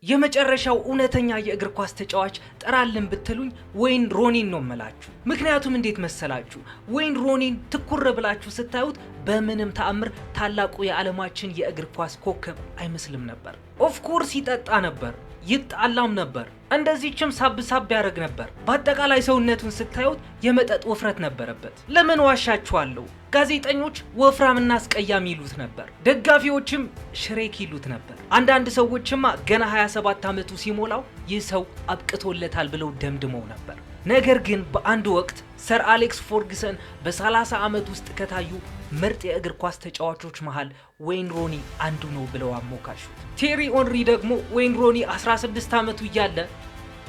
የመጨረሻው እውነተኛ የእግር ኳስ ተጫዋች ጥራልን ብትሉኝ ወይን ሮኒን ነው የምላችሁ። ምክንያቱም እንዴት መሰላችሁ? ወይን ሮኒን ትኩር ብላችሁ ስታዩት በምንም ተአምር ታላቁ የዓለማችን የእግር ኳስ ኮከብ አይመስልም ነበር። Of course ይጠጣ ነበር፣ ይጣላም ነበር፣ እንደዚህችም ሳብ ሳብ ያደርግ ነበር። በአጠቃላይ ሰውነቱን ስታዩት የመጠጥ ውፍረት ነበረበት። ለምን ዋሻችኋለሁ? ጋዜጠኞች ወፍራምና አስቀያሚ ይሉት ነበር። ደጋፊዎችም ሽሬክ ይሉት ነበር። አንዳንድ ሰዎችማ ገና 27 ዓመቱ ሲሞላው ይህ ሰው አብቅቶለታል ብለው ደምድመው ነበር። ነገር ግን በአንድ ወቅት ሰር አሌክስ ፈርጉሰን በ30 ዓመት ውስጥ ከታዩ ምርጥ የእግር ኳስ ተጫዋቾች መሃል ወይን ሮኒ አንዱ ነው ብለው አሞካሹት። ቴሪ ኦንሪ ደግሞ ወይን ሮኒ 16 ዓመቱ እያለ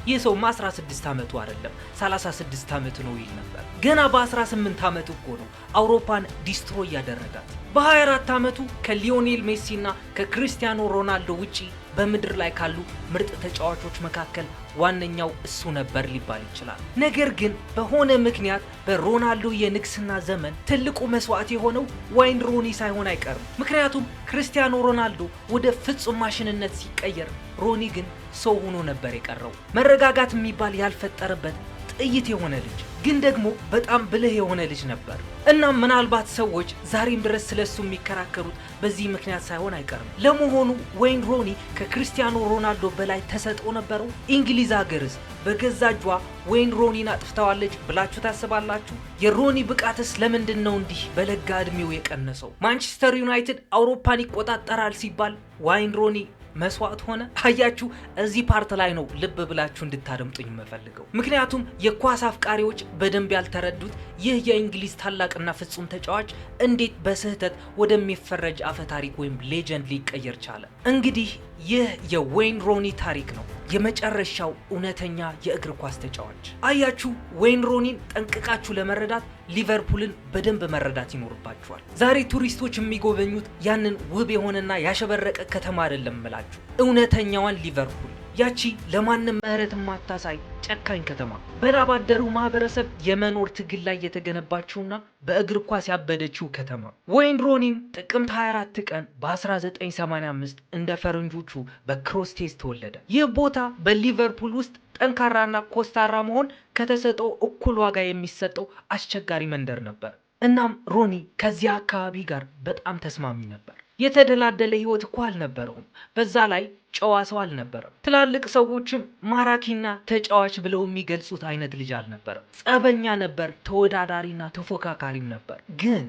ይህ ሰውማ 16 ዓመቱ አይደለም፣ 36 ዓመቱ ነው ይል ነበር። ገና በ18 ዓመቱ እኮ ነው አውሮፓን destroy ያደረጋት። በ24 ዓመቱ ከሊዮኔል ሜሲ እና ከክሪስቲያኖ ሮናልዶ ውጪ በምድር ላይ ካሉ ምርጥ ተጫዋቾች መካከል ዋነኛው እሱ ነበር ሊባል ይችላል። ነገር ግን በሆነ ምክንያት በሮናልዶ የንግስና ዘመን ትልቁ መስዋዕት የሆነው ዋይን ሮኒ ሳይሆን አይቀርም። ምክንያቱም ክርስቲያኖ ሮናልዶ ወደ ፍጹም ማሽንነት ሲቀየር፣ ሮኒ ግን ሰው ሆኖ ነበር የቀረው። መረጋጋት የሚባል ያልፈጠረበት ጥይት የሆነ ልጅ፣ ግን ደግሞ በጣም ብልህ የሆነ ልጅ ነበር። እናም ምናልባት ሰዎች ዛሬም ድረስ ስለሱ የሚከራከሩት በዚህ ምክንያት ሳይሆን አይቀርም። ለመሆኑ ወይን ሮኒ ከክርስቲያኖ ሮናልዶ በላይ ተሰጥኦ ነበረው? እንግሊዝ ሀገርስ በገዛ እጇ ወይን ሮኒን አጥፍተዋለች ብላችሁ ታስባላችሁ? የሮኒ ብቃትስ ለምንድን ነው እንዲህ በለጋ እድሜው የቀነሰው? ማንቸስተር ዩናይትድ አውሮፓን ይቆጣጠራል ሲባል ዋይን ሮኒ መስዋዕት ሆነ። አያችሁ፣ እዚህ part ላይ ነው ልብ ብላችሁ እንድታደምጡኝ የምፈልገው። ምክንያቱም የኳስ አፍቃሪዎች በደንብ ያልተረዱት ይህ የእንግሊዝ ታላቅና ፍጹም ተጫዋች እንዴት በስህተት ወደሚፈረጅ አፈ ታሪክ ወይም legend ሊቀየር ቻለ። እንግዲህ ይህ የዌይን ሮኒ ታሪክ ነው፣ የመጨረሻው እውነተኛ የእግር ኳስ ተጫዋች። አያችሁ፣ ዌይን ሮኒን ጠንቅቃችሁ ለመረዳት ሊቨርፑልን በደንብ መረዳት ይኖርባችኋል። ዛሬ ቱሪስቶች የሚጎበኙት ያንን ውብ የሆነና ያሸበረቀ ከተማ አይደለም እምላችሁ፣ እውነተኛዋን ሊቨርፑል፣ ያቺ ለማንም ምህረት የማታሳይ ጨካኝ ከተማ፣ በላብ አደሩ ማህበረሰብ የመኖር ትግል ላይ የተገነባችውና በእግር ኳስ ያበደችው ከተማ። ወይን ሮኒም ጥቅምት 24 ቀን በ1985 እንደ ፈረንጆቹ በክሮስቴዝ ተወለደ። ይህ ቦታ በሊቨርፑል ውስጥ ጠንካራና ኮስታራ መሆን ከተሰጠው እኩል ዋጋ የሚሰጠው አስቸጋሪ መንደር ነበር። እናም ሮኒ ከዚያ አካባቢ ጋር በጣም ተስማሚ ነበር። የተደላደለ ህይወት እኮ አልነበረውም። በዛ ላይ ጨዋ ሰው አልነበረም። ትላልቅ ሰዎችም ማራኪና ተጫዋች ብለው የሚገልጹት አይነት ልጅ አልነበረም። ጸበኛ ነበር፣ ተወዳዳሪና ተፎካካሪም ነበር። ግን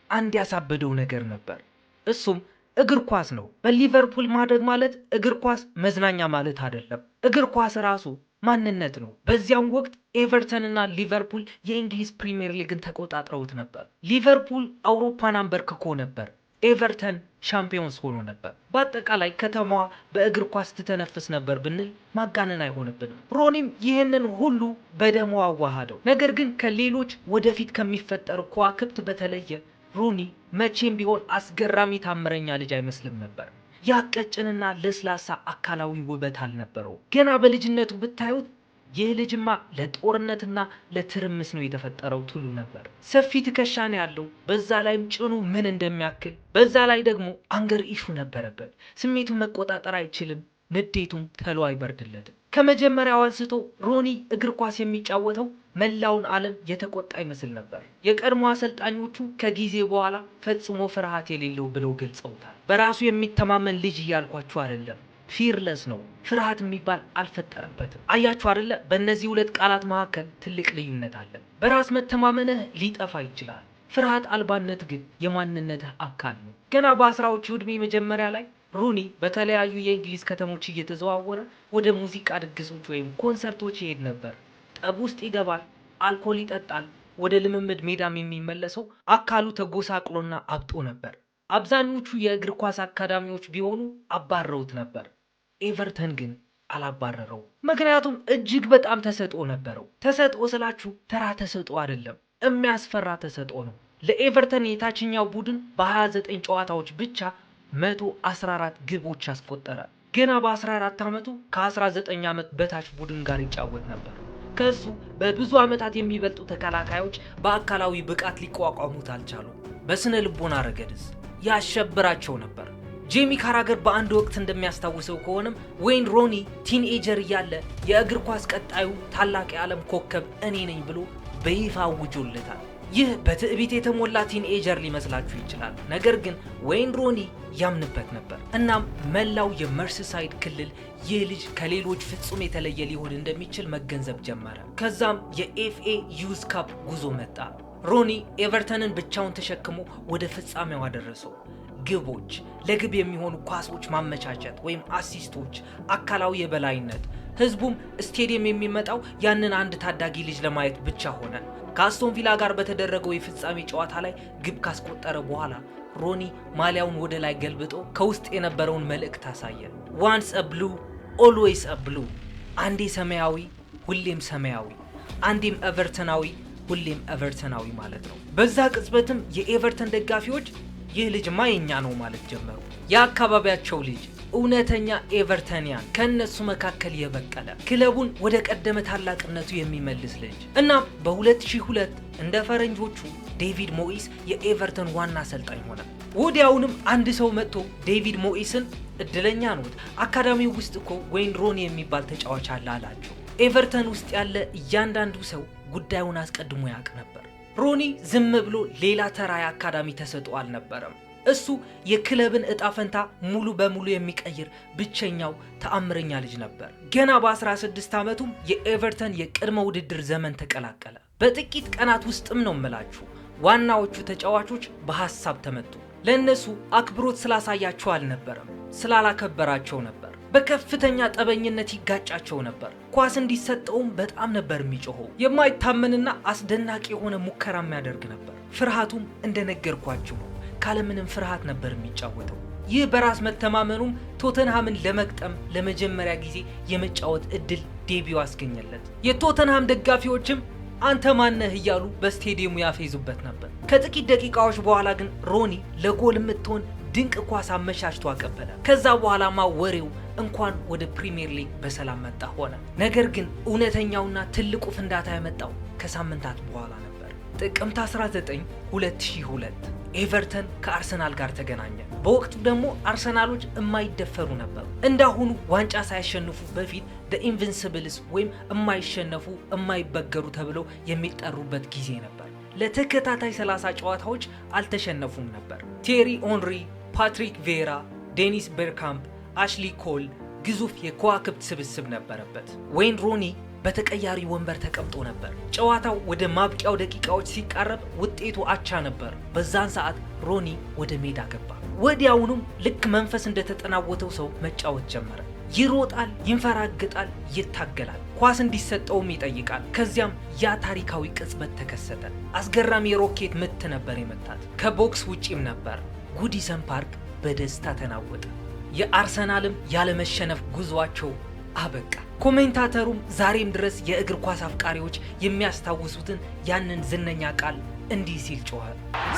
አንድ ያሳበደው ነገር ነበር። እሱም እግር ኳስ ነው። በሊቨርፑል ማደግ ማለት እግር ኳስ መዝናኛ ማለት አይደለም። እግር ኳስ ራሱ ማንነት ነው። በዚያም ወቅት ኤቨርተን እና ሊቨርፑል የእንግሊዝ ፕሪሚየር ሊግን ተቆጣጥረውት ነበር። ሊቨርፑል አውሮፓን አንበርክኮ ነበር። ኤቨርተን ሻምፒዮንስ ሆኖ ነበር። በአጠቃላይ ከተማዋ በእግር ኳስ ትተነፍስ ነበር ብንል ማጋነን አይሆንብንም። ሮኒም ይህንን ሁሉ በደሙ አዋሃደው። ነገር ግን ከሌሎች ወደፊት ከሚፈጠሩ ከዋክብት በተለየ ሮኒ መቼም ቢሆን አስገራሚ ታምረኛ ልጅ አይመስልም ነበር። ያ ቀጭንና ለስላሳ አካላዊ ውበት አልነበረው። ገና በልጅነቱ ብታዩት ይህ ልጅማ ለጦርነትና ለትርምስ ነው የተፈጠረው ትሉ ነበር። ሰፊ ትከሻ ነው ያለው፣ በዛ ላይም ጭኑ ምን እንደሚያክል፣ በዛ ላይ ደግሞ anger issue ነበረበት። ስሜቱን መቆጣጠር አይችልም፣ ንዴቱም ተሎ አይበርድለትም። ከመጀመሪያው አንስቶ ሮኒ እግር ኳስ የሚጫወተው መላውን ዓለም የተቆጣ ይመስል ነበር። የቀድሞ አሰልጣኞቹ ከጊዜ በኋላ ፈጽሞ ፍርሃት የሌለው ብለው ገልጸውታል። በራሱ የሚተማመን ልጅ እያልኳችሁ አይደለም፣ fearless ነው። ፍርሃት የሚባል አልፈጠረበትም። አያችሁ አይደለ? በእነዚህ ሁለት ቃላት መካከል ትልቅ ልዩነት አለ። በራስ መተማመንህ ሊጠፋ ይችላል። ፍርሃት አልባነት ግን የማንነትህ አካል ነው። ገና በ10ዎቹ ዕድሜ መጀመሪያ ላይ ሩኒ በተለያዩ የእንግሊዝ ከተሞች እየተዘዋወረ ወደ ሙዚቃ ድግሶች ወይም ኮንሰርቶች ይሄድ ነበር። ጠብ ውስጥ ይገባል፣ አልኮል ይጠጣል። ወደ ልምምድ ሜዳም የሚመለሰው አካሉ ተጎሳቅሎና አብጦ ነበር። አብዛኞቹ የእግር ኳስ አካዳሚዎች ቢሆኑ አባረውት ነበር። ኤቨርተን ግን አላባረረው። ምክንያቱም እጅግ በጣም ተሰጥኦ ነበረው። ተሰጥኦ ስላችሁ ተራ ተሰጥኦ አይደለም፣ የሚያስፈራ ተሰጥኦ ነው። ለኤቨርተን የታችኛው ቡድን በ29 ጨዋታዎች ብቻ 114 ግቦች አስቆጠረ። ገና በ14 ዓመቱ ከ19 ዓመት በታች ቡድን ጋር ይጫወት ነበር። ከእሱ በብዙ ዓመታት የሚበልጡ ተከላካዮች በአካላዊ ብቃት ሊቋቋሙት አልቻሉም። በስነ ልቦና ረገድስ ያሸብራቸው ነበር። ጄሚ ካራገር በአንድ ወቅት እንደሚያስታውሰው ከሆነም ዌይን ሮኒ teenager እያለ የእግር ኳስ ቀጣዩ ታላቅ የዓለም ኮከብ እኔ ነኝ ብሎ በይፋ አውጆለታል። ይህ በትዕቢት የተሞላ teenager ሊመስላችሁ ይችላል። ነገር ግን ዌይን ሮኒ ያምንበት ነበር። እናም መላው የመርሲሳይድ ክልል ይህ ልጅ ከሌሎች ፍጹም የተለየ ሊሆን እንደሚችል መገንዘብ ጀመረ። ከዛም የ FA Youth Cup ጉዞ መጣ። ሮኒ ኤቨርተንን ብቻውን ተሸክሞ ወደ ፍጻሜው አደረሰው። ግቦች፣ ለግብ የሚሆኑ ኳሶች ማመቻቸት ወይም assist ኦች፣ አካላዊ የበላይነት። ህዝቡም ስቴዲየም የሚመጣው ያንን አንድ ታዳጊ ልጅ ለማየት ብቻ ሆነ። ከአስቶን ቪላ ጋር በተደረገው የፍጻሜ ጨዋታ ላይ ግብ ካስቆጠረ በኋላ ሮኒ ማሊያውን ወደ ላይ ገልብጦ ከውስጥ የነበረውን መልእክት አሳየ። "Once a blue, always a blue"፣ አንዴ ሰማያዊ ሁሌም ሰማያዊ፣ አንዴም ኤቨርተናዊ ሁሌም ኤቨርተናዊ ማለት ነው። በዛ ቅጽበትም የኤቨርተን ደጋፊዎች ይህ ልጅማ የኛ ነው ማለት ጀመሩ። የአካባቢያቸው ልጅ፣ እውነተኛ Evertonian፣ ከእነሱ መካከል የበቀለ፣ ክለቡን ወደ ቀደመ ታላቅነቱ የሚመልስ ልጅ። እናም በ2002 እንደ ፈረንጆቹ ዴቪድ ሞኢስ የኤቨርተን ዋና አሰልጣኝ ሆነ። ወዲያውንም አንድ ሰው መጥቶ ዴቪድ ሞኢስን "እድለኛ ኖት፣ አካዳሚው ውስጥ እኮ ዌይን ሮኒ የሚባል ተጫዋች አለ" አላቸው። ኤቨርተን ውስጥ ያለ እያንዳንዱ ሰው ጉዳዩን አስቀድሞ ያውቅ ነበር። ሮኒ ዝም ብሎ ሌላ ተራ የአካዳሚ ተሰጥኦ አልነበረም። እሱ የክለብን እጣ ፈንታ ሙሉ በሙሉ የሚቀይር ብቸኛው ተአምረኛ ልጅ ነበር። ገና በ16 ዓመቱም የኤቨርተን የቅድመ ውድድር ዘመን ተቀላቀለ። በጥቂት ቀናት ውስጥም ነው እምላችሁ ዋናዎቹ ተጫዋቾች በሐሳብ ተመቱ። ለእነሱ አክብሮት ስላሳያቸው አልነበረም፣ ስላላከበራቸው ነበር። በከፍተኛ ጠበኝነት ይጋጫቸው ነበር። ኳስ እንዲሰጠውም በጣም ነበር የሚጮኸው። የማይታመንና አስደናቂ የሆነ ሙከራ የሚያደርግ ነበር። ፍርሃቱም እንደነገርኳችሁ ነው። ካለምንም ፍርሃት ነበር የሚጫወተው። ይህ በራስ መተማመኑም ቶተንሃምን ለመግጠም ለመጀመሪያ ጊዜ የመጫወት እድል debut አስገኘለት። የቶተንሃም ደጋፊዎችም "አንተ ማነህ" እያሉ በስቴዲየሙ ያፌዙበት ነበር። ከጥቂት ደቂቃዎች በኋላ ግን ሮኒ ለጎል የምትሆን ድንቅ ኳስ አመቻችቶ አቀበለ። ከዛ በኋላማ ወሬው "እንኳን ወደ ፕሪሚየር ሊግ በሰላም መጣህ" ሆነ። ነገር ግን እውነተኛውና ትልቁ ፍንዳታ የመጣው ከሳምንታት በኋላ ነበር። ጥቅምት 19 2002 ኤቨርተን ከአርሰናል ጋር ተገናኘ። በወቅቱ ደግሞ አርሰናሎች የማይደፈሩ ነበሩ። እንዳሁኑ ዋንጫ ሳያሸንፉ በፊት the Invincibles ወይም የማይሸነፉ፣ የማይበገሩ ተብለው የሚጠሩበት ጊዜ ነበር። ለተከታታይ 30 ጨዋታዎች አልተሸነፉም ነበር። ቴሪ ኦንሪ፣ ፓትሪክ ቪዬራ፣ ዴኒስ ቤርካምፕ፣ አሽሊ ኮል፣ ግዙፍ የከዋክብት ስብስብ ነበረበት። ዌይን ሮኒ በተቀያሪ ወንበር ተቀምጦ ነበር። ጨዋታው ወደ ማብቂያው ደቂቃዎች ሲቃረብ ውጤቱ አቻ ነበር። በዛን ሰዓት ሮኒ ወደ ሜዳ ገባ። ወዲያውኑም ልክ መንፈስ እንደተጠናወተው ሰው መጫወት ጀመረ። ይሮጣል፣ ይንፈራግጣል፣ ይታገላል። ኳስ እንዲሰጠውም ይጠይቃል። ከዚያም ያ ታሪካዊ ቅጽበት ተከሰተ። አስገራሚ የሮኬት ምት ነበር የመታት። ከ box ውጪም ነበር። ጉዲሰን ፓርክ በደስታ ተናወጠ። የአርሰናልም ያለመሸነፍ ጉዟቸው አበቃ። Commentator ኡም ዛሬም ድረስ የእግር ኳስ አፍቃሪዎች የሚያስታውሱትን ያንን ዝነኛ ቃል እንዲህ ሲል ጮኸ።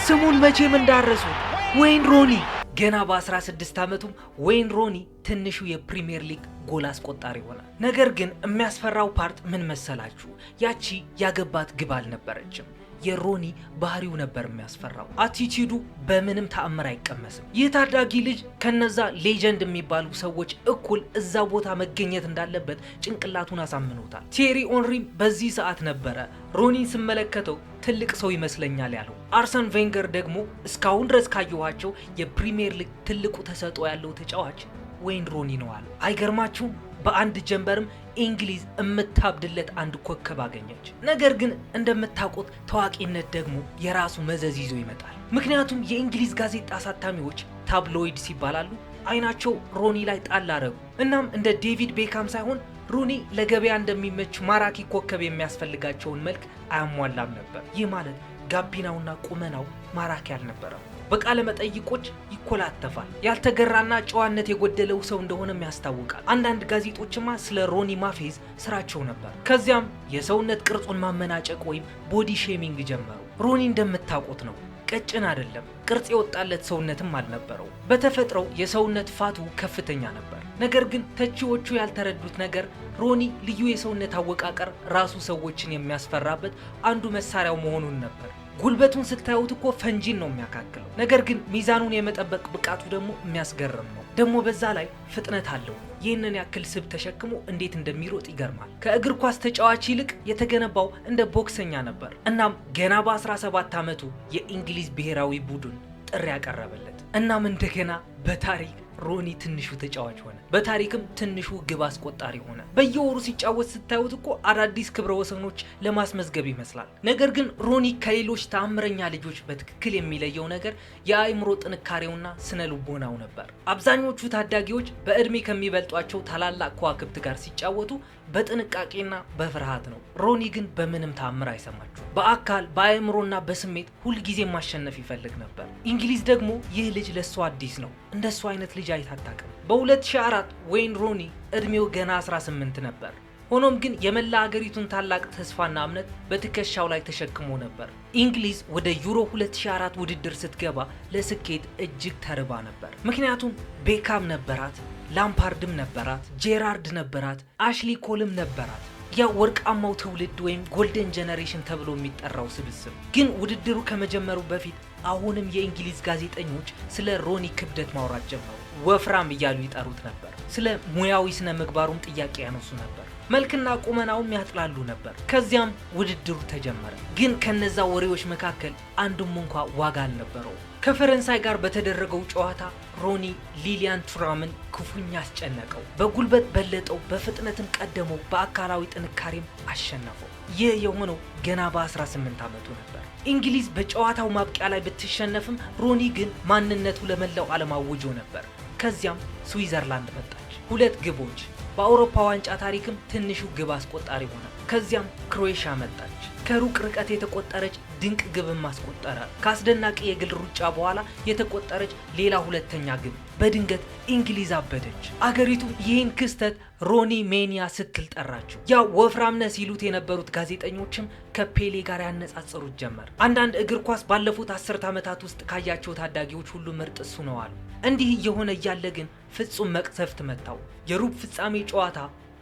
ስሙን መቼም እንዳትረሱት፣ ዌይን ሮኒ። ገና በ16 ዓመቱም ዌይን ሮኒ ትንሹ የፕሪሚየር ሊግ ጎል አስቆጣሪ ሆነ። ነገር ግን የሚያስፈራው part ምን መሰላችሁ? ያቺ ያገባት ግብ አልነበረችም። የሮኒ ባህሪው ነበር የሚያስፈራው። Attitude ኡ በምንም ተአምር አይቀመስም። ይህ ታዳጊ ልጅ ከነዛ legend የሚባሉ ሰዎች እኩል እዛ ቦታ መገኘት እንዳለበት ጭንቅላቱን አሳምኖታል። ቴሪ ኦንሪም በዚህ ሰዓት ነበረ "ሮኒን ስመለከተው ትልቅ ሰው ይመስለኛል" ያለው። አርሰን ቬንገር ደግሞ "እስካሁን ድረስ ካየኋቸው የፕሪሚየር ሊግ ትልቁ ተሰጥኦ ያለው ተጫዋች ዌይን ሮኒ ነው" አሉ። አይገርማችሁም? በአንድ ጀንበርም እንግሊዝ የምታብድለት አንድ ኮከብ አገኘች። ነገር ግን እንደምታውቁት ታዋቂነት ደግሞ የራሱ መዘዝ ይዞ ይመጣል። ምክንያቱም የእንግሊዝ ጋዜጣ አሳታሚዎች፣ tabloids ይባላሉ፣ አይናቸው ሮኒ ላይ ጣል አረጉ። እናም እንደ ዴቪድ ቤካም ሳይሆን ሮኒ ለገበያ እንደሚመች ማራኪ ኮከብ የሚያስፈልጋቸውን መልክ አያሟላም ነበር። ይህ ማለት ጋቢናውና ቁመናው ማራኪ አልነበረም። በቃለ መጠይቆች ይኮላተፋል። ያልተገራና ጨዋነት የጎደለው ሰው እንደሆነም ያስታውቃል። አንዳንድ ጋዜጦችማ ስለ ሮኒ ማፌዝ ስራቸው ነበር። ከዚያም የሰውነት ቅርጹን ማመናጨቅ ወይም body shaming ጀመሩ። ሮኒ እንደምታውቁት ነው፣ ቀጭን አይደለም፣ ቅርጽ የወጣለት ሰውነትም አልነበረው። በተፈጥሮው የሰውነት fat ኡ ከፍተኛ ነበር። ነገር ግን ተቺዎቹ ያልተረዱት ነገር ሮኒ ልዩ የሰውነት አወቃቀር ራሱ ሰዎችን የሚያስፈራበት አንዱ መሳሪያው መሆኑን ነበር። ጉልበቱን ስታዩት እኮ ፈንጂን ነው የሚያካክለው። ነገር ግን ሚዛኑን የመጠበቅ ብቃቱ ደግሞ የሚያስገርም ነው። ደግሞ በዛ ላይ ፍጥነት አለው። ይህንን ያክል ስብ ተሸክሞ እንዴት እንደሚሮጥ ይገርማል። ከእግር ኳስ ተጫዋች ይልቅ የተገነባው እንደ ቦክሰኛ ነበር። እናም ገና በ17 ዓመቱ የእንግሊዝ ብሔራዊ ቡድን ጥሪ ያቀረበለት። እናም እንደገና በታሪክ ሮኒ ትንሹ ተጫዋች ሆነ። በታሪክም ትንሹ ግብ አስቆጣሪ ሆነ። በየወሩ ሲጫወት ስታዩት እኮ አዳዲስ ክብረ ወሰኖች ለማስመዝገብ ይመስላል። ነገር ግን ሮኒ ከሌሎች ተአምረኛ ልጆች በትክክል የሚለየው ነገር የአእምሮ ጥንካሬውና ስነ ልቦናው ነበር። አብዛኞቹ ታዳጊዎች በእድሜ ከሚበልጧቸው ታላላቅ ከዋክብት ጋር ሲጫወቱ በጥንቃቄና በፍርሃት ነው። ሮኒ ግን በምንም ተአምር አይሰማችሁ። በአካል፣ በአእምሮና በስሜት ሁልጊዜ ማሸነፍ ይፈልግ ነበር። እንግሊዝ ደግሞ ይህ ልጅ ለእሱ አዲስ ነው። እንደሱ አይነት ልጅ አይታጣቅም። በ2004 ዌይን ሮኒ እድሜው ገና 18 ነበር። ሆኖም ግን የመላ አገሪቱን ታላቅ ተስፋና እምነት በትከሻው ላይ ተሸክሞ ነበር። እንግሊዝ ወደ ዩሮ 2004 ውድድር ስትገባ ለስኬት እጅግ ተርባ ነበር። ምክንያቱም ቤካም ነበራት፣ ላምፓርድም ነበራት፣ ጄራርድ ነበራት፣ አሽሊ ኮልም ነበራት። ያ ወርቃማው ትውልድ ወይም golden generation ተብሎ የሚጠራው ስብስብ። ግን ውድድሩ ከመጀመሩ በፊት አሁንም የእንግሊዝ ጋዜጠኞች ስለ ሮኒ ክብደት ማውራት ጀመሩ። ወፍራም እያሉ ይጠሩት ነበር። ስለ ሙያዊ ስነ ምግባሩም ጥያቄ ያነሱ ነበር። መልክና ቁመናውም ያጥላሉ ነበር። ከዚያም ውድድሩ ተጀመረ። ግን ከነዛ ወሬዎች መካከል አንዱም እንኳ ዋጋ አልነበረውም። ከፈረንሳይ ጋር በተደረገው ጨዋታ ሮኒ ሊሊያን ቱራምን ክፉኛ አስጨነቀው። በጉልበት በለጠው፣ በፍጥነትም ቀደመው፣ በአካላዊ ጥንካሬም አሸነፈው። ይህ የሆነው ገና በ18 ዓመቱ ነበር። እንግሊዝ በጨዋታው ማብቂያ ላይ ብትሸነፍም ሮኒ ግን ማንነቱ ለመላው ዓለም አውጆ ነበር። ከዚያም ስዊዘርላንድ መጣች። ሁለት ግቦች፣ በአውሮፓ ዋንጫ ታሪክም ትንሹ ግብ አስቆጣሪ ሆነ። ከዚያም ክሮኤሽያ መጣች። ከሩቅ ርቀት የተቆጠረች ድንቅ ግብም አስቆጠረ። ከአስደናቂ የግል ሩጫ በኋላ የተቆጠረች ሌላ ሁለተኛ ግብ። በድንገት እንግሊዝ አበደች። አገሪቱ ይህን ክስተት ሮኒ ሜኒያ ስትል ጠራችው። ያ ወፍራም ነህ ሲሉት የነበሩት ጋዜጠኞችም ከፔሌ ጋር ያነጻጽሩት ጀመር። አንዳንድ እግር ኳስ ባለፉት 10 ዓመታት ውስጥ ካያቸው ታዳጊዎች ሁሉ ምርጥ እሱ ነው አሉ። እንዲህ እየሆነ እያለ ግን ፍጹም መቅሰፍት መታው። የሩብ ፍጻሜ ጨዋታ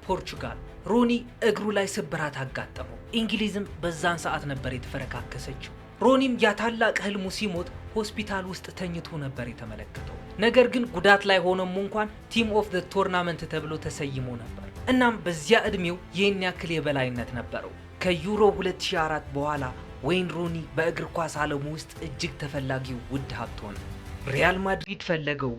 ፖርቹጋል። ሮኒ እግሩ ላይ ስብራት አጋጠመው። እንግሊዝም በዛን ሰዓት ነበር የተፈረካከሰችው። ሮኒም ያ ታላቅ ህልሙ ሲሞት ሆስፒታል ውስጥ ተኝቶ ነበር የተመለከተው። ነገር ግን ጉዳት ላይ ሆኖም እንኳን team of the tournament ተብሎ ተሰይሞ ነበር። እናም በዚያ ዕድሜው ይህን ያክል የበላይነት ነበረው። ከዩሮ 2004 በኋላ ዌይን ሮኒ በእግር ኳስ ዓለሙ ውስጥ እጅግ ተፈላጊው ውድ ሀብት ሆነ። ሪያል ማድሪድ ፈለገው፣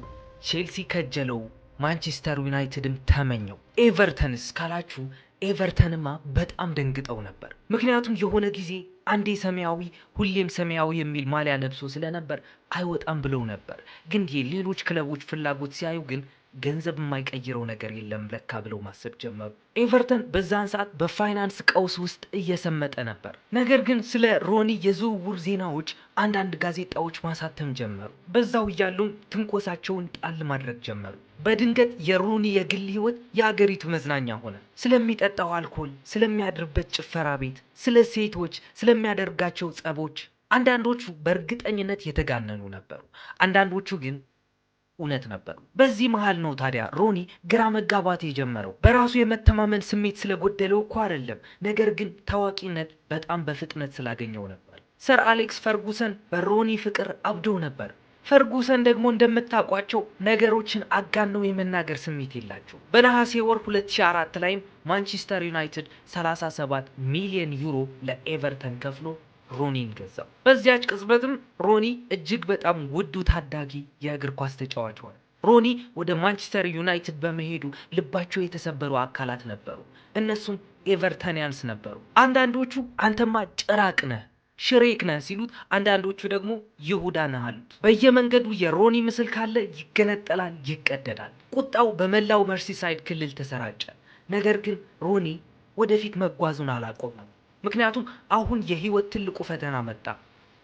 ቼልሲ ከጀለው፣ ማንቸስተር ዩናይትድም ተመኘው። ኤቨርተንስ ካላችሁ ኤቨርተንማ በጣም ደንግጠው ነበር። ምክንያቱም የሆነ ጊዜ አንዴ ሰማያዊ ሁሌም ሰማያዊ የሚል ማሊያ ለብሶ ስለነበር አይወጣም ብለው ነበር። ግን የሌሎች ክለቦች ፍላጎት ሲያዩ ግን ገንዘብ የማይቀይረው ነገር የለም ለካ ብለው ማሰብ ጀመሩ። ኤቨርተን በዛን ሰዓት በፋይናንስ ቀውስ ውስጥ እየሰመጠ ነበር። ነገር ግን ስለ ሮኒ የዝውውር ዜናዎች አንዳንድ ጋዜጣዎች ማሳተም ጀመሩ። በዛው እያሉም ትንኮሳቸውን ጣል ማድረግ ጀመሩ። በድንገት የሮኒ የግል ሕይወት የአገሪቱ መዝናኛ ሆነ። ስለሚጠጣው አልኮል፣ ስለሚያድርበት ጭፈራ ቤት፣ ስለ ሴቶች፣ ስለሚያደርጋቸው ጸቦች አንዳንዶቹ በእርግጠኝነት የተጋነኑ ነበሩ። አንዳንዶቹ ግን እውነት ነበሩ። በዚህ መሃል ነው ታዲያ ሮኒ ግራ መጋባት የጀመረው። በራሱ የመተማመን ስሜት ስለጎደለው እኮ አይደለም፣ ነገር ግን ታዋቂነት በጣም በፍጥነት ስላገኘው ነበር። ሰር አሌክስ ፈርጉሰን በሮኒ ፍቅር አብዶ ነበር። ፈርጉሰን ደግሞ እንደምታውቋቸው ነገሮችን አጋነው የመናገር ስሜት የላቸው። በነሐሴ ወር 2004 ላይም ማንቸስተር ዩናይትድ 37 ሚሊዮን ዩሮ ለኤቨርተን ከፍሎ ሮኒን ገዛው። በዚያች ቅጽበትም ሮኒ እጅግ በጣም ውዱ ታዳጊ የእግር ኳስ ተጫዋች ሆነ። ሮኒ ወደ ማንቸስተር ዩናይትድ በመሄዱ ልባቸው የተሰበሩ አካላት ነበሩ። እነሱም ኤቨርተኒያንስ ነበሩ። አንዳንዶቹ አንተማ ጭራቅ ነህ፣ ሽሬክ ነህ ሲሉት፣ አንዳንዶቹ ደግሞ ይሁዳ ነህ አሉት። በየመንገዱ የሮኒ ምስል ካለ ይገነጠላል፣ ይቀደዳል። ቁጣው በመላው መርሲሳይድ ክልል ተሰራጨ። ነገር ግን ሮኒ ወደፊት መጓዙን አላቆመም። ምክንያቱም አሁን የህይወት ትልቁ ፈተና መጣ።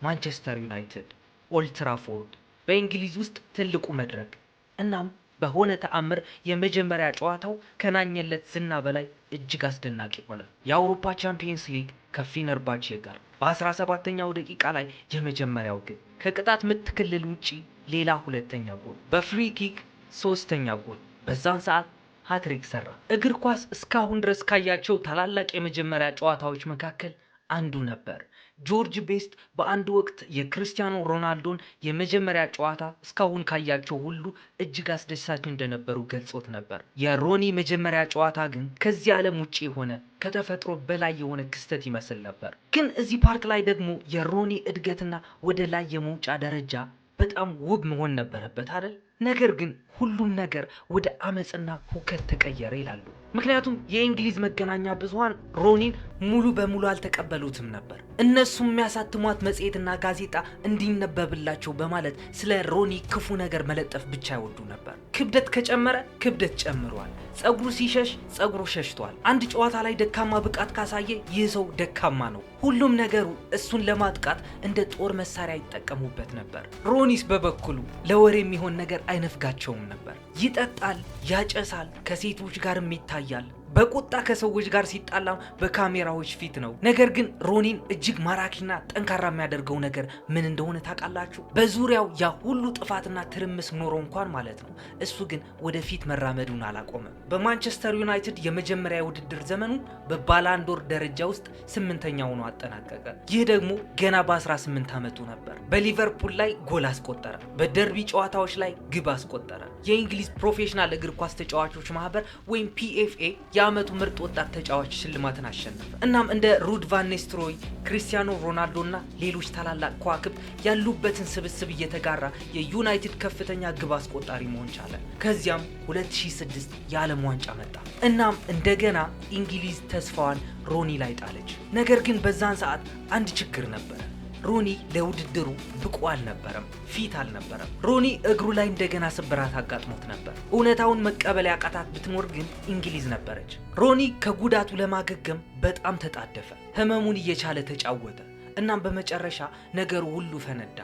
ማንቸስተር ዩናይትድ፣ ኦልድ ትራፎርድ፣ በእንግሊዝ ውስጥ ትልቁ መድረክ። እናም በሆነ ተአምር የመጀመሪያ ጨዋታው ከናኘለት ዝና በላይ እጅግ አስደናቂ ሆነ። የአውሮፓ ቻምፒየንስ ሊግ ከፊነርባቼ ጋር በ17ኛው ደቂቃ ላይ የመጀመሪያው ግብ፣ ከቅጣት ምት ክልል ውጪ ሌላ ሁለተኛ ጎል፣ በ free kick ሶስተኛ ጎል። በዛን ሰዓት ሃትሪክ ሰራ። እግር ኳስ እስካሁን ድረስ ካያቸው ታላላቅ የመጀመሪያ ጨዋታዎች መካከል አንዱ ነበር። ጆርጅ ቤስት በአንድ ወቅት የክርስቲያኖ ሮናልዶን የመጀመሪያ ጨዋታ እስካሁን ካያቸው ሁሉ እጅግ አስደሳች እንደነበሩ ገልጾት ነበር። የሮኒ መጀመሪያ ጨዋታ ግን ከዚህ ዓለም ውጭ የሆነ፣ ከተፈጥሮ በላይ የሆነ ክስተት ይመስል ነበር። ግን እዚህ part ላይ ደግሞ የሮኒ እድገትና ወደ ላይ የመውጫ ደረጃ በጣም ውብ መሆን ነበረበት አይደል? ነገር ግን ሁሉም ነገር ወደ አመፅና ሁከት ተቀየረ ይላሉ። ምክንያቱም የእንግሊዝ መገናኛ ብዙኃን ሮኒን ሙሉ በሙሉ አልተቀበሉትም ነበር። እነሱ የሚያሳትሟት መጽሔትና ጋዜጣ እንዲነበብላቸው በማለት ስለ ሮኒ ክፉ ነገር መለጠፍ ብቻ ይወዱ ነበር። ክብደት ከጨመረ ክብደት ጨምሯል፣ ጸጉሩ ሲሸሽ ጸጉሩ ሸሽቷል። አንድ ጨዋታ ላይ ደካማ ብቃት ካሳየ ይህ ሰው ደካማ ነው። ሁሉም ነገሩ እሱን ለማጥቃት እንደ ጦር መሳሪያ ይጠቀሙበት ነበር። ሮኒስ በበኩሉ ለወሬ የሚሆን ነገር አይነፍጋቸውም ነበር። ይጠጣል፣ ያጨሳል፣ ከሴቶች ጋርም ይታያል። በቁጣ ከሰዎች ጋር ሲጣላም በካሜራዎች ፊት ነው። ነገር ግን ሮኒን እጅግ ማራኪና ጠንካራ የሚያደርገው ነገር ምን እንደሆነ ታውቃላችሁ? በዙሪያው ያ ሁሉ ጥፋትና ትርምስ ኖሮ እንኳን ማለት ነው፣ እሱ ግን ወደፊት መራመዱን አላቆመም። በማንቸስተር ዩናይትድ የመጀመሪያ የውድድር ዘመኑ በባላንዶር ደረጃ ውስጥ 8ኛ ሆኖ አጠናቀቀ። ይህ ደግሞ ገና በ18 ዓመቱ ነበር። በሊቨርፑል ላይ ጎል አስቆጠረ። በደርቢ ጨዋታዎች ላይ ግብ አስቆጠረ። የእንግሊዝ ፕሮፌሽናል እግር ኳስ ተጫዋቾች ማህበር ወይም PFA የዓመቱ ምርጥ ወጣት ተጫዋች ሽልማትን አሸነፈ። እናም እንደ ሩድ ቫን ኒስትሮይ፣ ክሪስቲያኖ ሮናልዶ እና ሌሎች ታላላቅ ከዋክብት ያሉበትን ስብስብ እየተጋራ የዩናይትድ ከፍተኛ ግብ አስቆጣሪ መሆን ቻለ። ከዚያም 2006 የዓለም ዋንጫ መጣ። እናም እንደገና እንግሊዝ ተስፋዋን ሮኒ ላይ ጣለች። ነገር ግን በዛን ሰዓት አንድ ችግር ነበረ። ሮኒ ለውድድሩ ብቁ አልነበረም፣ fit አልነበረም። ሮኒ እግሩ ላይ እንደገና ስብራት አጋጥሞት ነበር። እውነታውን መቀበል ያቃታት ብትኖር ግን እንግሊዝ ነበረች። ሮኒ ከጉዳቱ ለማገገም በጣም ተጣደፈ። ህመሙን እየቻለ ተጫወተ። እናም በመጨረሻ ነገሩ ሁሉ ፈነዳ።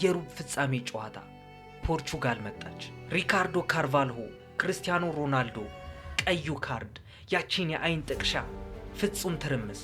የሩብ ፍጻሜ ጨዋታ ፖርቹጋል መጣች። ሪካርዶ ካርቫልሆ፣ ክርስቲያኖ ሮናልዶ፣ ቀዩ ካርድ፣ ያቺን የአይን ጥቅሻ፣ ፍጹም ትርምስ።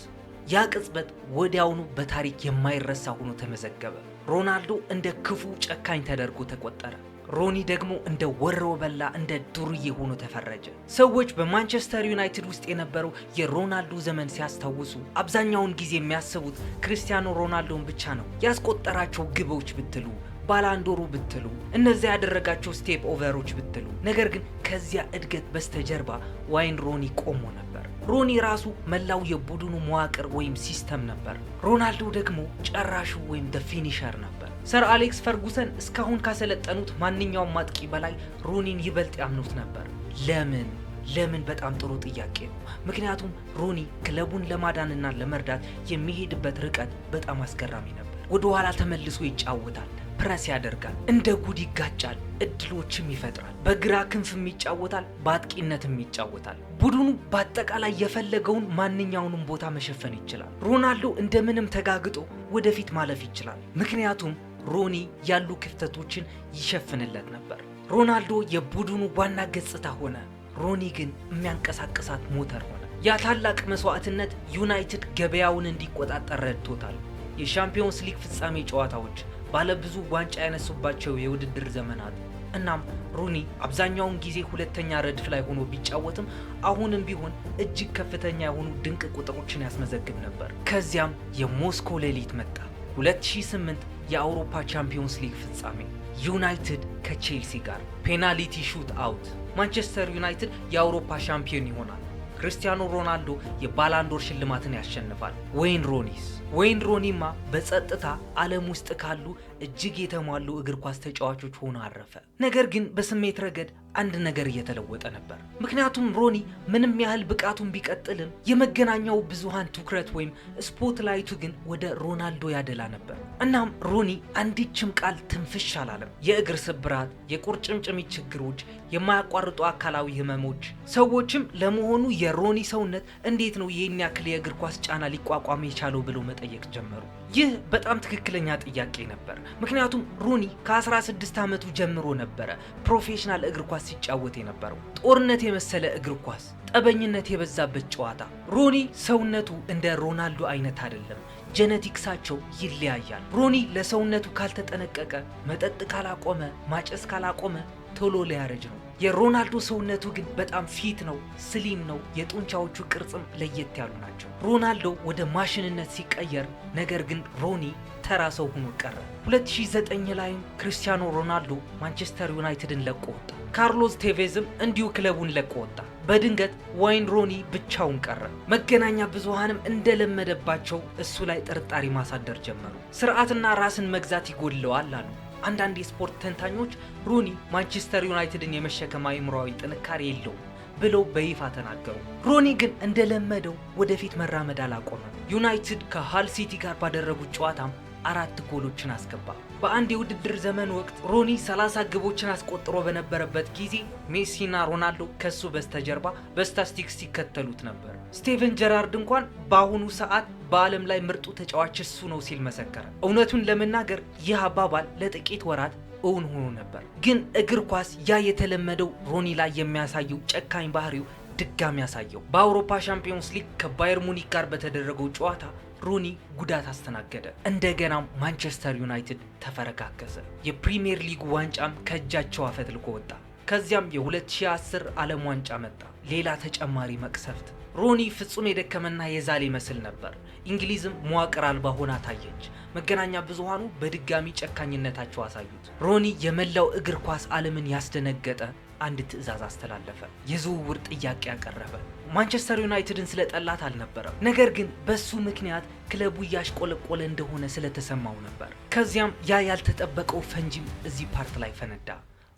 ያ ቅጽበት ወዲያውኑ በታሪክ የማይረሳ ሆኖ ተመዘገበ። ሮናልዶ እንደ ክፉ ጨካኝ ተደርጎ ተቆጠረ። ሮኒ ደግሞ እንደ ወሮ በላ፣ እንደ ዱርዬ ሆኖ ተፈረጀ። ሰዎች በማንቸስተር ዩናይትድ ውስጥ የነበረው የሮናልዶ ዘመን ሲያስታውሱ አብዛኛውን ጊዜ የሚያስቡት ክርስቲያኖ ሮናልዶን ብቻ ነው። ያስቆጠራቸው ግቦች ብትሉ፣ ባላንዶሩ ብትሉ፣ እነዚያ ያደረጋቸው step over ኦች ብትሉ፣ ነገር ግን ከዚያ እድገት በስተጀርባ ዋይን ሮኒ ቆሞ ነበር። ሮኒ ራሱ መላው የቡድኑ መዋቅር ወይም system ነበር። ሮናልዶ ደግሞ ጨራሹ ወይም the finisher ነበር። ሰር አሌክስ ፈርጉሰን እስካሁን ካሰለጠኑት ማንኛውም አጥቂ በላይ ሮኒን ይበልጥ ያምኑት ነበር። ለምን? ለምን? በጣም ጥሩ ጥያቄ ነው። ምክንያቱም ሮኒ ክለቡን ለማዳንና ለመርዳት የሚሄድበት ርቀት በጣም አስገራሚ ነበር። ወደ ኋላ ተመልሶ ይጫወታል፣ ፕረስ ያደርጋል፣ እንደ ጉድ ይጋጫል፣ እድሎችም ይፈጥራል። በግራ ክንፍም ይጫወታል፣ በአጥቂነትም ይጫወታል። ቡድኑ በአጠቃላይ የፈለገውን ማንኛውንም ቦታ መሸፈን ይችላል። ሮናልዶ እንደምንም ተጋግጦ ወደፊት ማለፍ ይችላል። ምክንያቱም ሮኒ ያሉ ክፍተቶችን ይሸፍንለት ነበር። ሮናልዶ የቡድኑ ዋና ገጽታ ሆነ። ሮኒ ግን የሚያንቀሳቅሳት ሞተር ሆነ። ያ ታላቅ መስዋዕትነት ዩናይትድ ገበያውን እንዲቆጣጠር ረድቶታል። የሻምፒዮንስ ሊግ ፍጻሜ ጨዋታዎች፣ ባለብዙ ዋንጫ ያነሱባቸው የውድድር ዘመናት። እናም ሩኒ አብዛኛውን ጊዜ ሁለተኛ ረድፍ ላይ ሆኖ ቢጫወትም አሁንም ቢሆን እጅግ ከፍተኛ የሆኑ ድንቅ ቁጥሮችን ያስመዘግብ ነበር። ከዚያም የሞስኮ ሌሊት መጣ። 2008 የአውሮፓ ቻምፒዮንስ ሊግ ፍጻሜ፣ ዩናይትድ ከቼልሲ ጋር penalty shoot out። ማንቸስተር ዩናይትድ የአውሮፓ ሻምፒዮን ይሆናል። ክርስቲያኖ ሮናልዶ የባላንዶር ሽልማትን ያሸንፋል። ወይን ሮኒስ? ወይን ሮኒማ በጸጥታ ዓለም ውስጥ ካሉ እጅግ የተሟሉ እግር ኳስ ተጫዋቾች ሆኖ አረፈ። ነገር ግን በስሜት ረገድ አንድ ነገር እየተለወጠ ነበር። ምክንያቱም ሮኒ ምንም ያህል ብቃቱን ቢቀጥልም የመገናኛው ብዙሃን ትኩረት ወይም spotlight ኡ ግን ወደ ሮናልዶ ያደላ ነበር። እናም ሮኒ አንዲችም ቃል ትንፍሽ አላለም። የእግር ስብራት፣ የቁርጭምጭሚት ችግሮች፣ የማያቋርጡ አካላዊ ህመሞች። ሰዎችም ለመሆኑ የሮኒ ሰውነት እንዴት ነው ይህን ያክል የእግር ኳስ ጫና ሊቋቋም የቻለው ብለው መጠየቅ ጀመሩ። ይህ በጣም ትክክለኛ ጥያቄ ነበር። ምክንያቱም ሮኒ ከ16 ዓመቱ ጀምሮ ነበረ ፕሮፌሽናል እግር ኳስ ሲጫወት የነበረው። ጦርነት የመሰለ እግር ኳስ፣ ጠበኝነት የበዛበት ጨዋታ። ሮኒ ሰውነቱ እንደ ሮናልዶ አይነት አይደለም። Genetics ኣቸው ይለያያል። ሮኒ ለሰውነቱ ካልተጠነቀቀ፣ መጠጥ ካላቆመ፣ ማጨስ ካላቆመ ቶሎ ሊያረጅ ነው። የሮናልዶ ሰውነቱ ግን በጣም fit ነው፣ slim ነው። የጡንቻዎቹ ቅርጽም ለየት ያሉ ናቸው። ሮናልዶ ወደ ማሽንነት ሲቀየር፣ ነገር ግን ሮኒ ተራ ሰው ሆኖ ቀረ። 2009 ላይም ክርስቲያኖ ሮናልዶ ማንቸስተር ዩናይትድን ለቆ ወጣ። ካርሎስ ቴቬዝም እንዲሁ ክለቡን ለቆ ወጣ። በድንገት ዋይን ሮኒ ብቻውን ቀረ። መገናኛ ብዙሃንም እንደለመደባቸው እሱ ላይ ጥርጣሬ ማሳደር ጀመሩ። ስርዓትና ራስን መግዛት ይጎድለዋል አሉ። አንዳንድ የስፖርት ተንታኞች ሮኒ ማንቸስተር ዩናይትድን የመሸከም አእምሯዊ ጥንካሬ የለውም ብለው በይፋ ተናገሩ። ሮኒ ግን እንደለመደው ወደፊት መራመድ አላቆመም። ዩናይትድ ከሃል ሲቲ ጋር ባደረጉት ጨዋታም 4 ጎሎችን አስገባ። በአንድ የውድድር ዘመን ወቅት ሮኒ 30 ግቦችን አስቆጥሮ በነበረበት ጊዜ ሜሲና ሮናልዶ ከሱ በስተጀርባ በስታስቲክስ ሲከተሉት ነበር። ስቴቨን ጀራርድ እንኳን በአሁኑ ሰዓት በዓለም ላይ ምርጡ ተጫዋች እሱ ነው ሲል መሰከረ። እውነቱን ለመናገር ይህ አባባል ለጥቂት ወራት እውን ሆኖ ነበር። ግን እግር ኳስ ያ የተለመደው ሮኒ ላይ የሚያሳየው ጨካኝ ባህሪው ድጋሚ ያሳየው። በአውሮፓ ሻምፒዮንስ ሊግ ከባየር ሙኒክ ጋር በተደረገው ጨዋታ ሮኒ ጉዳት አስተናገደ። እንደገናም ማንቸስተር ዩናይትድ ተፈረካከሰ። የፕሪሚየር ሊግ ዋንጫም ከእጃቸው አፈትልኮ ወጣ። ከዚያም የ2010 ዓለም ዋንጫ መጣ። ሌላ ተጨማሪ መቅሰፍት። ሮኒ ፍጹም የደከመና የዛለ ይመስል ነበር። እንግሊዝም መዋቅር አልባ ሆና ታየች። መገናኛ ብዙሃኑ በድጋሚ ጨካኝነታቸው አሳዩት። ሮኒ የመላው እግር ኳስ ዓለምን ያስደነገጠ አንድ ትዕዛዝ አስተላለፈ። የዝውውር ጥያቄ ያቀረበ። ማንቸስተር ዩናይትድን ስለጠላት አልነበረም፣ ነገር ግን በሱ ምክንያት ክለቡ እያሽቆለቆለ እንደሆነ ስለተሰማው ነበር። ከዚያም ያ ያልተጠበቀው ፈንጂም እዚህ part ላይ ፈነዳ።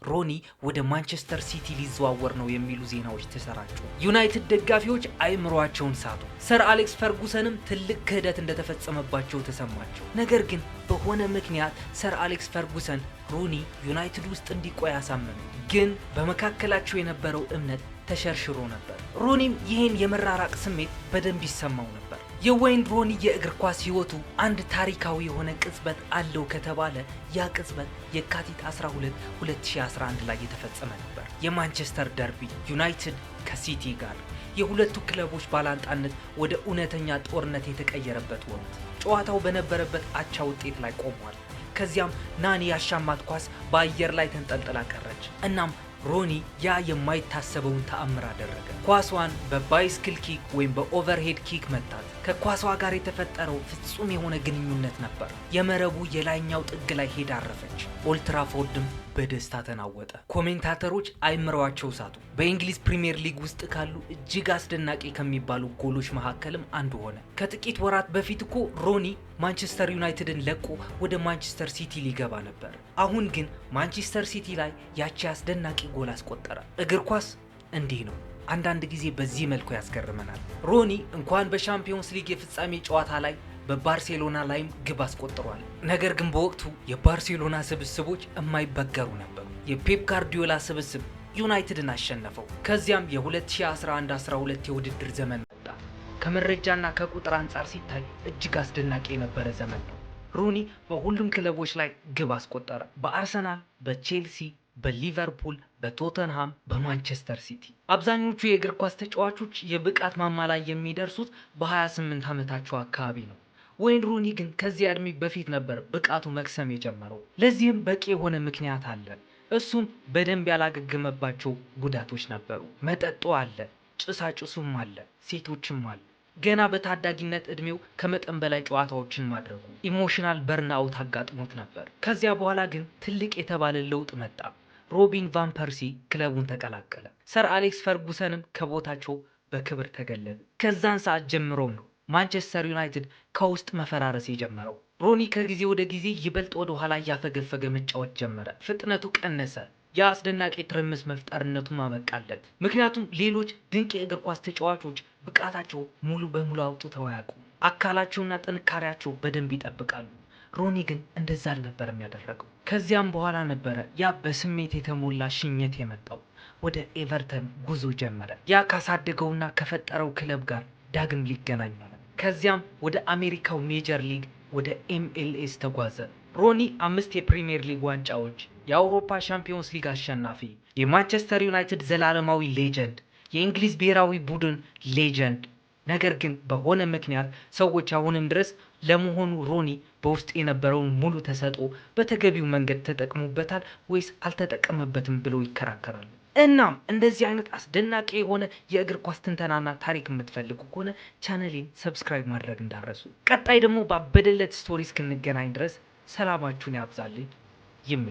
ሮኒ ወደ ማንቸስተር ሲቲ ሊዘዋወር ነው የሚሉ ዜናዎች ተሰራጩ። ዩናይትድ ደጋፊዎች አይምሯቸውን ሳቱ። ሰር አሌክስ ፈርጉሰንም ትልቅ ክህደት እንደተፈጸመባቸው ተሰማቸው። ነገር ግን በሆነ ምክንያት ሰር አሌክስ ፈርጉሰን ሮኒ ዩናይትድ ውስጥ እንዲቆይ አሳመኑ። ግን በመካከላቸው የነበረው እምነት ተሸርሽሮ ነበር። ሮኒም ይህን የመራራቅ ስሜት በደንብ ይሰማው ነበር። የዌይን ሮኒ የእግር ኳስ ሕይወቱ አንድ ታሪካዊ የሆነ ቅጽበት አለው ከተባለ ያ ቅጽበት የካቲት 12 2011 ላይ የተፈጸመ ነበር። የማንቸስተር ደርቢ ዩናይትድ ከሲቲ ጋር የሁለቱ ክለቦች ባላንጣነት ወደ እውነተኛ ጦርነት የተቀየረበት ወቅት። ጨዋታው በነበረበት አቻ ውጤት ላይ ቆሟል። ከዚያም ናኒ ያሻማት ኳስ በአየር ላይ ተንጠልጥላ ቀረች። እናም ሮኒ ያ የማይታሰበውን ተአምር አደረገ። ኳሷን በ bicycle kick ወይም በ overhead kick መታት። ከኳሷ ጋር የተፈጠረው ፍጹም የሆነ ግንኙነት ነበር። የመረቡ የላይኛው ጥግ ላይ ሄዳ አረፈች። ኦልትራፎርድም በደስታ ተናወጠ። commentator ኦች አይምረዋቸው ሳቱ። በእንግሊዝ ፕሪሚየር ሊግ ውስጥ ካሉ እጅግ አስደናቂ ከሚባሉ ጎሎች መካከልም አንዱ ሆነ። ከጥቂት ወራት በፊት እኮ ሮኒ ማንቸስተር ዩናይትድን ለቆ ወደ ማንቸስተር ሲቲ ሊገባ ነበር። አሁን ግን ማንቸስተር ሲቲ ላይ ያቺ አስደናቂ ጎል አስቆጠረ። እግር ኳስ እንዲህ ነው። አንዳንድ ጊዜ በዚህ መልኩ ያስገርመናል። ሮኒ እንኳን በሻምፒዮንስ ሊግ የፍጻሜ ጨዋታ ላይ በባርሴሎና ላይም ግብ አስቆጥሯል። ነገር ግን በወቅቱ የባርሴሎና ስብስቦች የማይበገሩ ነበሩ። የፔፕ ጋርዲዮላ ስብስብ ዩናይትድን አሸነፈው። ከዚያም የ2011-12 የውድድር ዘመን መጣ። ከመረጃና ከቁጥር አንጻር ሲታይ እጅግ አስደናቂ የነበረ ዘመን ነው። ሮኒ በሁሉም ክለቦች ላይ ግብ አስቆጠረ። በአርሰናል፣ በቼልሲ፣ በሊቨርፑል፣ በቶተንሃም፣ በማንቸስተር ሲቲ። አብዛኞቹ የእግር ኳስ ተጫዋቾች የብቃት ማማ ላይ የሚደርሱት በ28 ዓመታቸው አካባቢ ነው። ወይን ሩኒ ግን ከዚያ እድሜ በፊት ነበር ብቃቱ መክሰም የጀመረው። ለዚህም በቂ የሆነ ምክንያት አለ። እሱም በደንብ ያላገገመባቸው ጉዳቶች ነበሩ። መጠጡ አለ፣ ጭሳጭሱም አለ፣ ሴቶችም አሉ። ገና በታዳጊነት እድሜው ከመጠን በላይ ጨዋታዎችን ማድረጉ emotional burnout አጋጥሞት ነበር። ከዚያ በኋላ ግን ትልቅ የተባለ ለውጥ መጣ። ሮቢን ቫን ፐርሲ ክለቡን ተቀላቀለ። ሰር አሌክስ ፈርጉሰንም ከቦታቸው በክብር ተገለሉ። ከዛን ሰዓት ጀምሮም ነው ማንቸስተር ዩናይትድ ከውስጥ መፈራረስ የጀመረው። ሮኒ ከጊዜ ወደ ጊዜ ይበልጥ ወደ ኋላ እያፈገፈገ መጫወት ጀመረ። ፍጥነቱ ቀነሰ። የአስደናቂ ትርምስ መፍጠርነቱን አበቃለት። ምክንያቱም ሌሎች ድንቅ የእግር ኳስ ተጫዋቾች ብቃታቸው ሙሉ በሙሉ አውጥተው አያውቁም። አካላቸውና ጥንካሬያቸው በደንብ ይጠብቃሉ። ሮኒ ግን እንደዛ አልነበረም ያደረገው። ከዚያም በኋላ ነበረ ያ በስሜት የተሞላ ሽኝት የመጣው። ወደ ኤቨርተን ጉዞ ጀመረ። ያ ካሳደገውና ከፈጠረው ክለብ ጋር ዳግም ሊገናኝ ሆነ። ከዚያም ወደ አሜሪካው ሜጀር ሊግ ወደ ኤምኤልኤስ ተጓዘ። ሮኒ 5 የፕሪሚየር ሊግ ዋንጫዎች፣ የአውሮፓ ሻምፒዮንስ ሊግ አሸናፊ፣ የማንቸስተር ዩናይትድ ዘላለማዊ legend፣ የእንግሊዝ ብሔራዊ ቡድን legend። ነገር ግን በሆነ ምክንያት ሰዎች አሁንም ድረስ ለመሆኑ ሮኒ በውስጥ የነበረውን ሙሉ ተሰጥኦ በተገቢው መንገድ ተጠቅሞበታል ወይስ አልተጠቀመበትም ብለው ይከራከራሉ። እናም እንደዚህ አይነት አስደናቂ የሆነ የእግር ኳስ ትንተናና ታሪክ የምትፈልጉ ከሆነ ቻነሌን subscribe ማድረግ እንዳትረሱ። ቀጣይ ደግሞ ባበደለት story እስክንገናኝ ድረስ ሰላማችሁን ያብዛልኝ። ይሜ።